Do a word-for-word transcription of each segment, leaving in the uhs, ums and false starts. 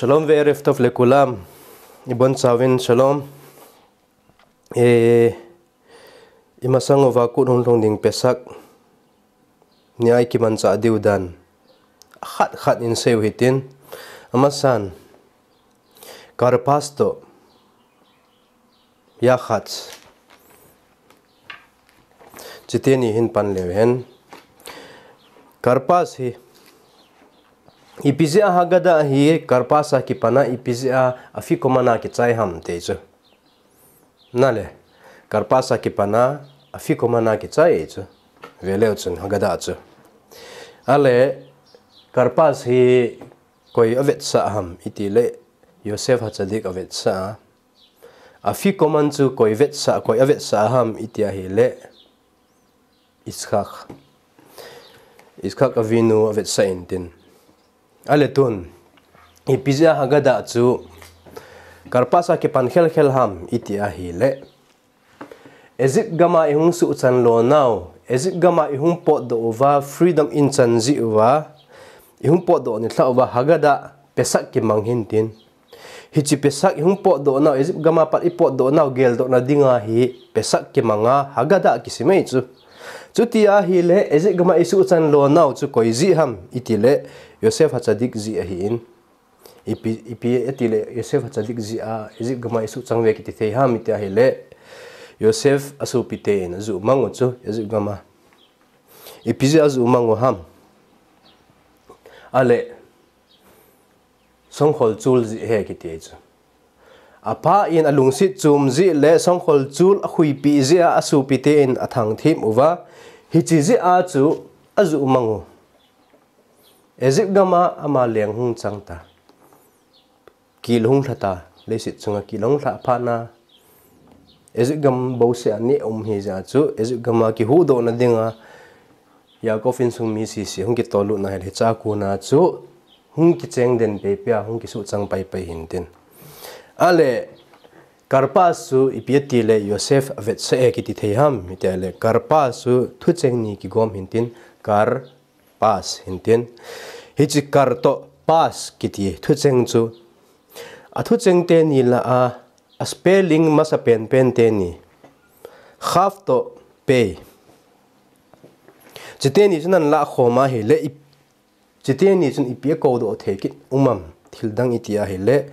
Shalom ve'erev tov lekulam. Ibon chauvin shalom. E, imasang uva kut hung lhung ding Pesach nia ikimanchah diu dan khat khat in seiu hitin. Amasan, Karpas toh Yachatz. Chiteni hin pan leu hen. Karpas hi ipi jeh a Haggadah hi Karpas a kipana ipi jeh a Afikoman a kichai ham ti chu. Nale, Karpas a kipana Afikoman a kichai chu. Veleu chun Haggadah chu. Ale, Karpas hi koi avetsah ham iti le, Yosef Hatzadik avetsah a. Afikoman chu koi vetsah, koi avetsah ham iti ahile, Yitzchak. Yitzchak Avinu avetsah intin. Ale tun, ipi jeh a Haggadah chu Karpas a kipan khelkhel ham iti ahile, Egypt gam a ihung suhchan lonau, Egypt gam a ihung potdoh uva, freedom in chan jeh uva, ihung potdoh nilhah uva, Haggadah Pesach kimang hintin. Hiche Pesach ihung potdoh nau, Egypt gam a pat ipotdoh nau geldoh na dinga hi Pesach kimanga Haggadah kisim ahi chu. Chuti ahile, Egypt gam a isuhchan lonau chu koi jeh ham iti le, Yosef Hatzadik jeh ahin. Ipi, ipi ati le, Yosef Hatzadik jeh a Egypt gam a isuhchang uve kiti thei ham iti ahile, Yosef asopite in ajuh mang u chu Egypt gam a. Ipi jeh a ajuh mang u ham? Ale, songkhol chul jeh ahi kiti chu. Apa in alungset chom jeh le songkhol chul akhuipeh jeh a asopite in athangthip uva, hiche jeh a chu ajuh mang u. Egypt gam a ama leng hung chang ta. Kil hung lha ta, leiset chunga kil hung lha phat na. Egypt gam bouseh a neh um ahi jeh a chu, Egypt gam a kihuhdoh na dinga, Yaakov insung mi sese hung kitollut na ahile, hiche a kona chu, hung kicheng den peipei a, hung kisuhchang paipai hintin. Ale, Karpas chu ipi ati le, Yosef avetsah e kiti thei ham iti ahile, Karpas chu thucheng ni kigom hintin, Kar pas hintin. Hiche Kar toh pas kiti thucheng chu, athucheng teni lah a, aspelling masa penpen teni. Chaf toh Pei. Chiteni chun ahin lah khom ahile, ip-, chiteni chun ipi akoudoh thei kit um am, thil dang iti ahile,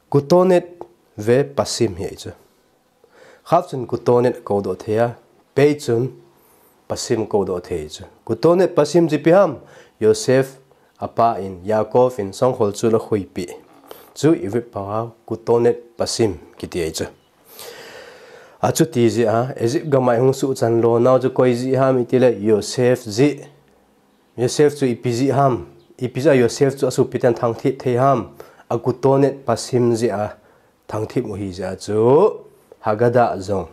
Ketonet ve Pasim hi ahi chu. Chaf chun Ketonet koudoh thei a, Pei chun Pasim koudoh thei chu. Ketonet Pasim chu ipi ham, Yosef apa in, Yaakov in songkhol chul akhuipeh chu ivit pau a Ketonet Pasim kiti ahi chu. Achuti jeh a, Egypt gam a ihung suhchan lonau chu koi jeh ham iti le, Yosef jeh. Yosef chu ipi jeh ham, ipi jeh a Yosef chu asopiten thangthip thei ham, a Ketonet Pasim jeh a thangthip u ahi jeh a chu, Haggadah jong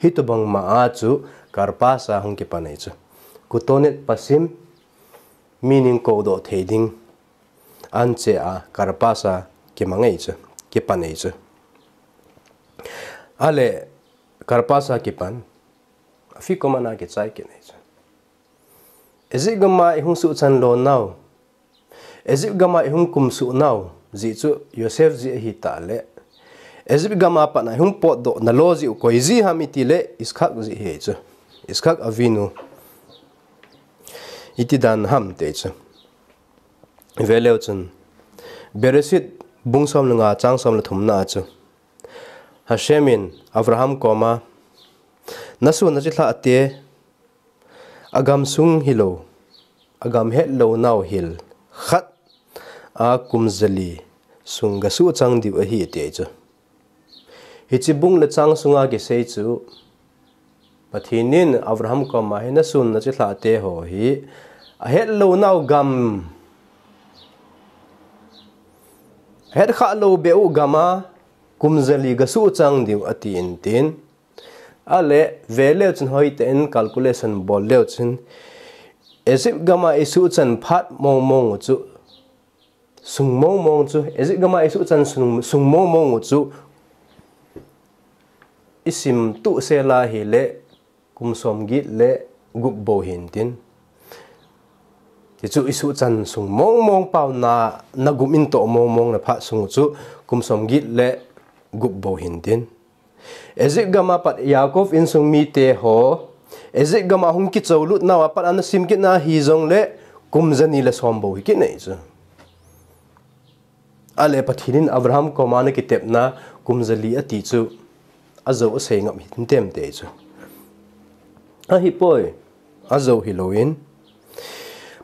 hitobang ma a chu Karpas a hung kipan ahi chu. Ketonet Pasim, meaning koudoh thei ding, anche a Karpas a kimang ahi chu, kipan ahi chu. Ale, Karpas a kipan, Afikoman a kichai kit ahi chu. Egypt gam a ihung suhchan lonau, Egypt gam a ihung kumsuh nau jeh chu Yosef jeh ahitah le, Egypt gam a pat a ihung potdoh na lo jeh u koi jeh ham iti le, Yitzchak jeh ahi chu. Yitzchak Avinu. Iti dan ham ti chu. Veleu chun, Bereshit bung som le nga chang som le thum na a chu, Hashem in Avraham koma, nasun nachilhah te, agamsung hilou, agam hetlou nau hil khat a kum jali sung gasuhchang diu ahi ati ahi chu. Hiche bung le chang sunga kisei chu, Pathen in Avraham koma hin nasun nachilhah te ho hi ahetlou nau gam, ahetkhah lou beh u gam a kum jali gasuhchang diu ati intin. Ale, veleu chun hoitah in calculation bol leu chun, Egypt gam a isuhchan phat mong mong u chu, sung mong mong chu, Egypt gam a isuhchan sung, sung mong mong u chu, isim tuh sela ahile, kum som get le gup bou hintin. Hichu isuhchan sung mongmong pau na, na gup in toh mongmong na phat sung chu kum som get le gup bou hintin. Egypt gam a pat Yaakov insung mite ho Egypt gam a hung kichou lut nau a pat ana sim kit na hijongle kum jani le som bou hi kit nei chu. Ale Pathen in Abraham koma ana kitepna kum jali ati chu ajou asei ngap hintem ti chu. Ahipoi, ajou hilouvin.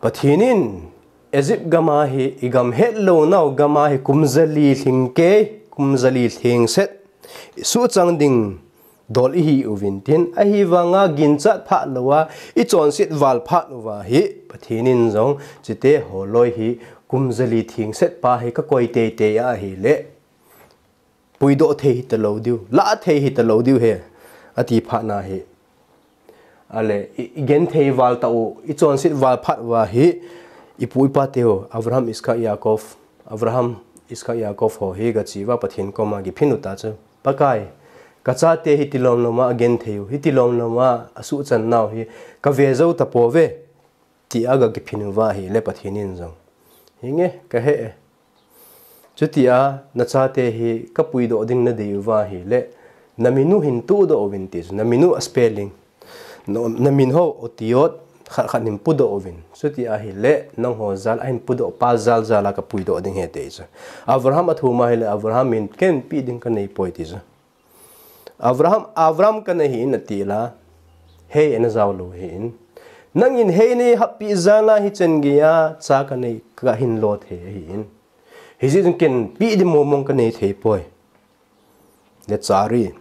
Pathen in Egypt gam a hi, igam hetlou nau gam a hi kum jali lhing kei, kum jali lhingset, isuhchang ding dol ihi uvin tin, ahivanga ginchat phat louva, ichonset val phat uva hi, Pathen in jong, chite holoi hi, kum jali lhingset pa hi kakoi teitei ahile, puidoh thei hitalou diu, lah thei hitalou diu ahi, ati phat na hi. Ale, i, igenthei val tah u, ichonset val phat uva hi, ipu ipa teu, Abraham, Iskak, Yaakov, Abraham, Iskak, Yaakov ho hi gache uva Pathen koma giphin u ta chu. Pakai, kachate hi tilomlom a agenthei u, hi tilomlom a asuhchan nau hi, kave jou tapouve, tia gakiphin uva ahile Pathen in jong. Hinge, kahe e. Chutia, nachate hi kapuidoh ding nadei uva ahile, namin u hin tudoh uvin ti chu, namin u a spelling. Na, namin ho otiot khat khat hin pudoh uvin. Chutia ahile, nangho jal a hin pudoh pa jal jal a kapuidoh ding ahi ti chu. Abraham athum ahile, Abraham in ken peh ding kanei poi ti chu. Abraham, Abraham kanei ahin ati la, hei ana jao lou ahin. Nangin hei nei happeh jal a hichan geiya cha kanei kahin lo thei ahin. Hijeh chun ken peh ding mongmong kanei thei poi. Le chari.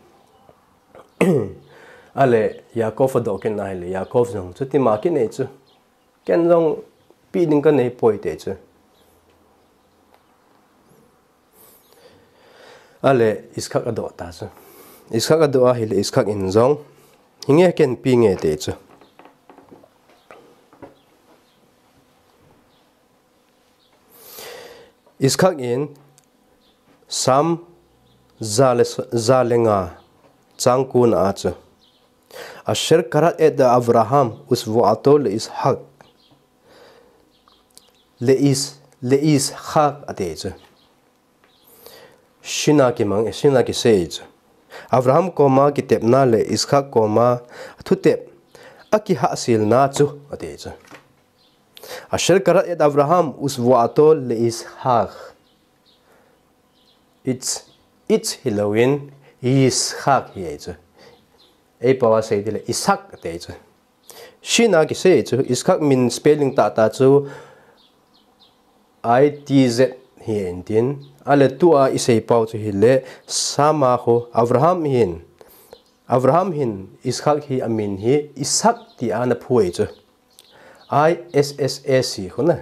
Ale, Yaakov adoh kit na ahile, Yaakov jong chuti ma kit nei chu. Ken jong peh ding kanei poi ti chu. Ale, Iskak adoh ta chu. Iskak adoh ahile, Iskak in jong. Hinge ken peh nge ti chu. Iskak in Sam ja le, ja le nga chang ko na a chu. Asher karat et Avraham usvuato le Ishak. Le Is, le Ishak ati chu. Shin a kimang, Shin a kisei chu. Avraham koma kitepna le Iskak koma thutep akihahselna chu ati chu. Asher karat et Avraham usvuato le Ishak. It's, it's hilouvin Ishak ahi chu. Ei pao a sei tile Isak ati chu. Shin a kisei chu, Iskak min spelling tah tah chu I T Z ahi intin. Ale tua isei pao chu hile, Sam a khu, Avraham hin, Avraham hin, Iskak hi amin hi, Isak tia ana phu ahi chu. I S S A C khu na.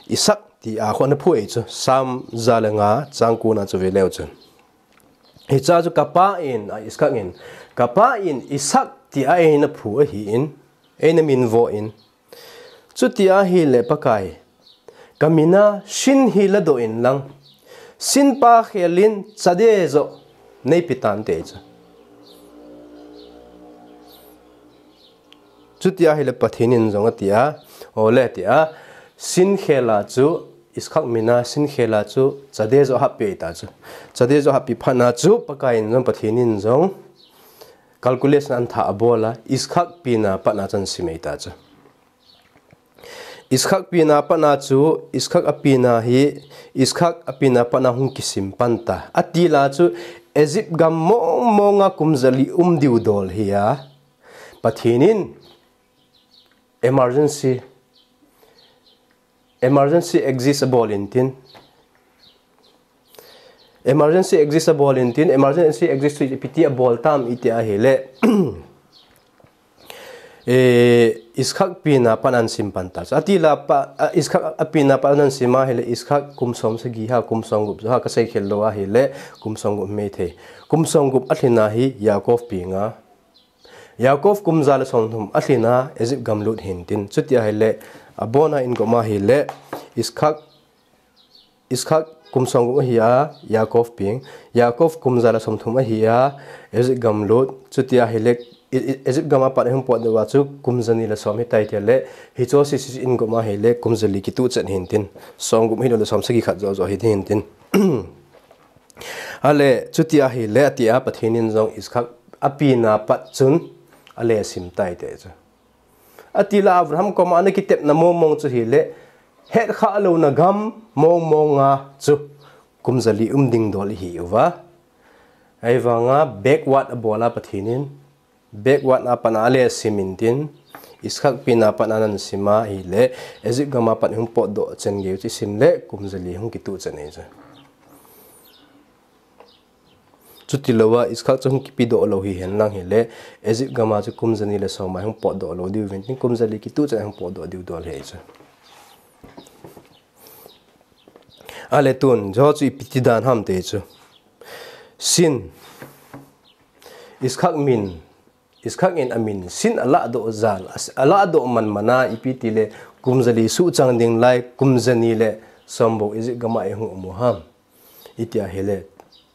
Isak tia khu ana phu ahi chu. Sam ja le nga chang ko na chu ve leu chun. Hicha chu kapa in, a Iskak in, kapa in Isak tia eina phu ahin, eina minvo in. Chuti ahile Pakai, kamin a Shin hi ladoh in lang, Shin pa khel in chade joh neipe tan ati chu. Chuti ahile Pathen in jong ati a, ole ati a, Shin khel a chu, Iskak min a Shin khel a chu, chade joh hahpeh ta chu. Chade joh hahpeh phat na chu, Pakai in jong, Pathen in jong, calculation ana thah abol a, Iskak pen a pat na chu ana sim ahi ta chu. Iskak pen a pat na chu, Iskak a pen a hi, Iskak a pen a pat na hung kisim pan ta. Ati la chu, Egypt gam mong mong a kum jali um diu dol ahi a. Pathen in emergency, emergency exit abol intin. Emergency exit abol intin, emergency exit chu ipi ti abol tam iti ahile. Eh, Iskak pen a pat na ana sim pan ta. Ati la pa, a, Iskak a pen a pat na ana sim ahile, Iskak kum som sagi ha, kum som gup ha, kasei khel lou ahile, kum som gup mei thei. Kum som gup alhin a hi, Yaakov peng a. Yaakov kum ja le som thum alhin a Egypt gam lut hintin. Chuti ahile, abon a ingop ahile, Iskak, Iskak kum som gup ahi a, Yaakov peng. Yaakov kum ja le som thum ahi a, Egypt gam lut. Chuti ahile, Egypt gam a pat hung potdoh uva chu kum jani le som hitai tile, hicho sisi in gum a hile kum jali kituh chet hintin, som gup hilou le som sagi khat joh joh hi hintin. Ale chuti ahile, atia Pathen in jong Iskak apina pat chun ale sim tai te chu. Atile Abraham koma ana kitepna mongmong chu hile, hetkhah louna gam mongmong a chu kum jali um ding dol ihi uva. Ahivanga backward abol a Pathen in, backward a pat a ale sim intin, Iskak pina pat a ana sim a hile, Egypt gam a pat hung potdoh chen geiyu chu isim le kum jali hung kituh chen ahi chu. Chuti louva Iskak chu hung kipedoh lou hihen lang hile, Egypt gam a chu kum jani le som a hung potdoh lou diu vintin, kum jali kituh chen hung potdoh diu dol ahi chu. Ale tun, hicho chu ipi ti dan ham te chu. Sin, Iskak min, Iskak in amin sin alahdoh jal, alahdoh man man a ipi tile kum jali suhchang ding lai, kum jani le som bou Egypt gam a ihung um u ham. Iti ahile,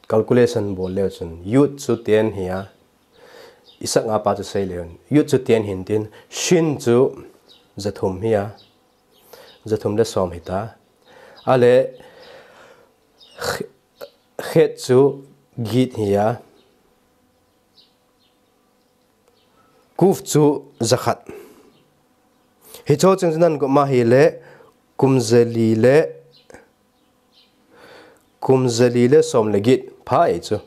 calculation bol leu chun, yud chu ten hi a, Isak a pa chu sei leu chun, yud chu ten hintin, shin chu jathum hi a, jathum le som hita. Ale, chet chu git hi a, kuf chu jakhat. Hicho cheng chu nan gum a hile, kum jali le, kum jali le som le git pha ahi chu.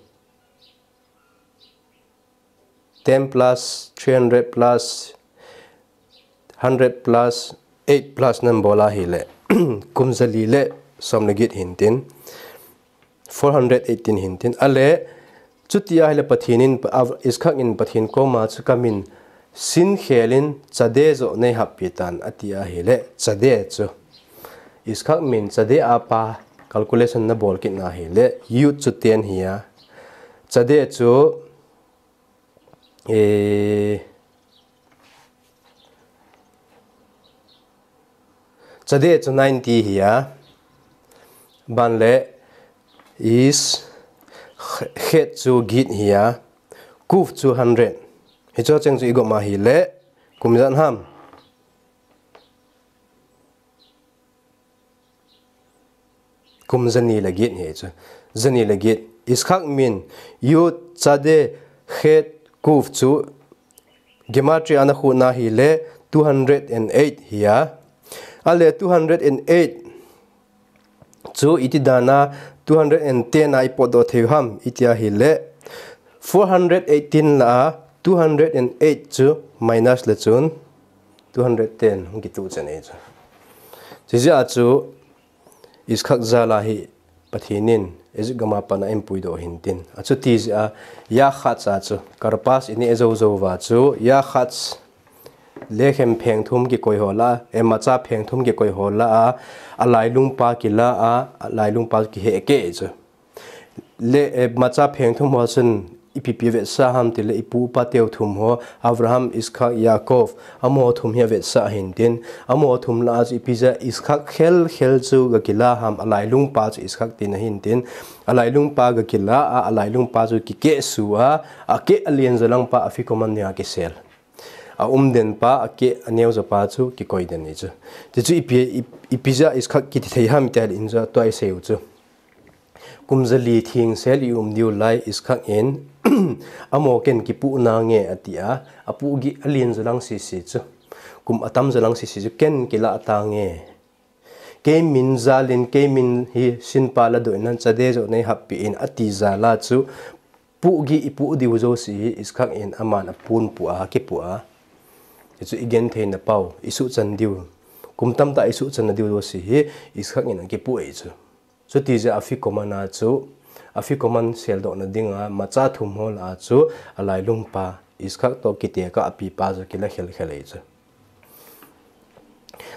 Ten plus, three hundred plus, hundred plus, eight plus nan bol a hile, kum jali le som le git hintin, four hundred eighteen hintin. Ale, chuti ahile Pathen in, Iskak in Pathen koma chu kamin sin khel in chade joh nei happi tan ati ahile, chade chu, Iskak min chade a pa calculation nabol kit na hile, yud chu ten hi a, chade chu, e, chade chu ninety hi a, ban le, is, chet chu git hi a, kuf chu hundred. Hicho cheng chu igum a hile, kum ijat ham. Kum jani le git hi chu. Jani le git. Iskak min, yud, chade, chet, kuf chu gematria a nakhuh na hile two hundred and eight hi a. Ale two hundred and eight chu iti dan a two hundred and ten a ipotdoh thei u ham iti ahile, four hundred eighteen lah a two hundred and eight chu minus le chun two hundred ten hung kituh chen ahi chu. Chujeh a chu Iskak jal a hi Pathen in Egypt gam a pat a eipuidoh hintin. Achuti jeh a, yachad a chu, karpas ineh jou jou uva chu, yachad, lechem pheng thum kikoi ho lah a, e, macha pheng thum kikoi ho lah a, alailung pa kilah a, alailung pa kihehkeh chu. Le, e, macha pheng thum ho chun ipi ipi vetsah ham tile, ipu ipa teu thum ho, Abraham, Iskak, Yaakov, amaho thum hi avetsah hintin, amaho thum lah a chu ipi jeh a Iskak khel khel chu ga kilah ham, alailung pa chu Iskak tina hintin, alailung pa ga kilah a, alailung pa chu kikehsuh a, akeh alen jolang pa Afikoman dinga kisel. Aumden pa, akeh aneo jo pa chu kikoi den ahi chu. Tichu ipi, i, ipi jeh a Iskak kiti thei ham iti ahile in jo tua isei u chu. Kum jali thengsel ium diu lai Iskak in, amaho ken kipuh nange ati a, apuh gih alen jolang sese chu. Kum atam jolang sese chu ken kilah tange. Kei min jal in, kei min hi sin pa ladoh in, chade joh nei happi in ati jal a chu, puh gih ipuh diu jouse hi Iskak in aman apunpuh a, akipuh a. Hichu igenthei na pau, isuhchan diu. Kum tamtah isuhchan na diu jouse hi Iskak in akipuh ahi chu. Chuti jeh a Afikoman a chu, Afikoman seldoh na dinga, macha thum ho lah a chu, alailung pa, Iskak toh kitekah api pa chu kila khel khel ahi chu.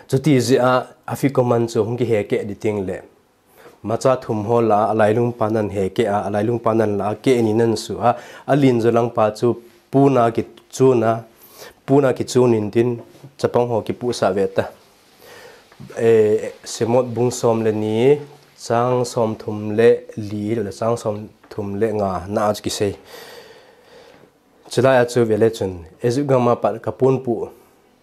Chuti jeh a, Afikoman chu hung kihekeh ding teng le, macha thum ho lah a, alailung pa nan hekeh a, alailung pa nan lah a, keh ni nan suh a, alen jolang pa chu puna kichun a, puna kichun intin, chapang ho kipuhsah ve ta. E, Shemot bung som le ni, chang som thum le li, le chang som thum le nga, na a chu kisei. Chulai a chu vele chun, Egypt gam a pat ka ponpoh,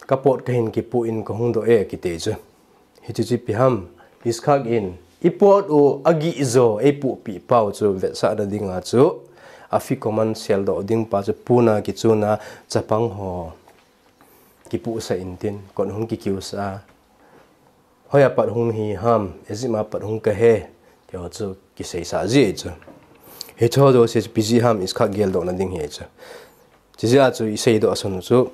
ka pot ka hin kipoh in ka hung doh e kiti chu. Hichu chu ipi ham, Yitzchak in, i pot u agih jo eipohpeh pau chu vetsahna dinga chu, afikoman seldoh ding pa chu pon a kichun a chapang ho kipohsah intin, kot hung kikiusah a, hoi a pat hung hi ham, Egypt a pat hung ka he, ti ho chu kiseisah ji chu. Hicho jouse chu ipi ji ham, Yitzchak geldohna ding hi chu. Chijeh a chu iseidoh asan u chu,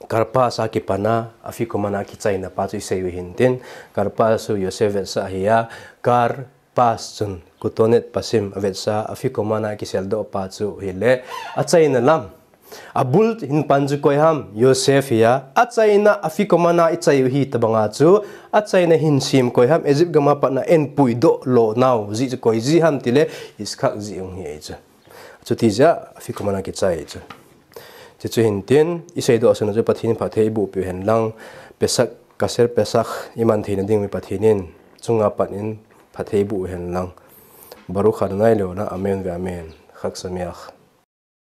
Karpas a kipan a, afikoman a kichaina pa chu isei u hintin, Karpas chu Yosef vetsah ahi a, Karpas chun, Kutonet Pasim avetsah a, afikoman a kiseldoh pa chu hile, achaina lam. Abul hin pan chu koi ham, Yosef hi a, achaina afikoman a ichai u hi tabang a chu, achaina hin sem koi ham, Egypt gam a pat na eipuidoh lou nau jeh chu koi ji ham tile, Yitzchak jeh hung hi ahi chu. Chuti jeh a afikoman a kichai chu. Chuchu hintin, iseidoh asan u chu Pathen in phatthei eiboh peh u hen lang, Pesach, Kaser Pesach iman theina ding u Pathen in, chunga pat in phatthei eiboh u hen lang. Baruch Adonai leolam, amen ve amen. Chag Sameach.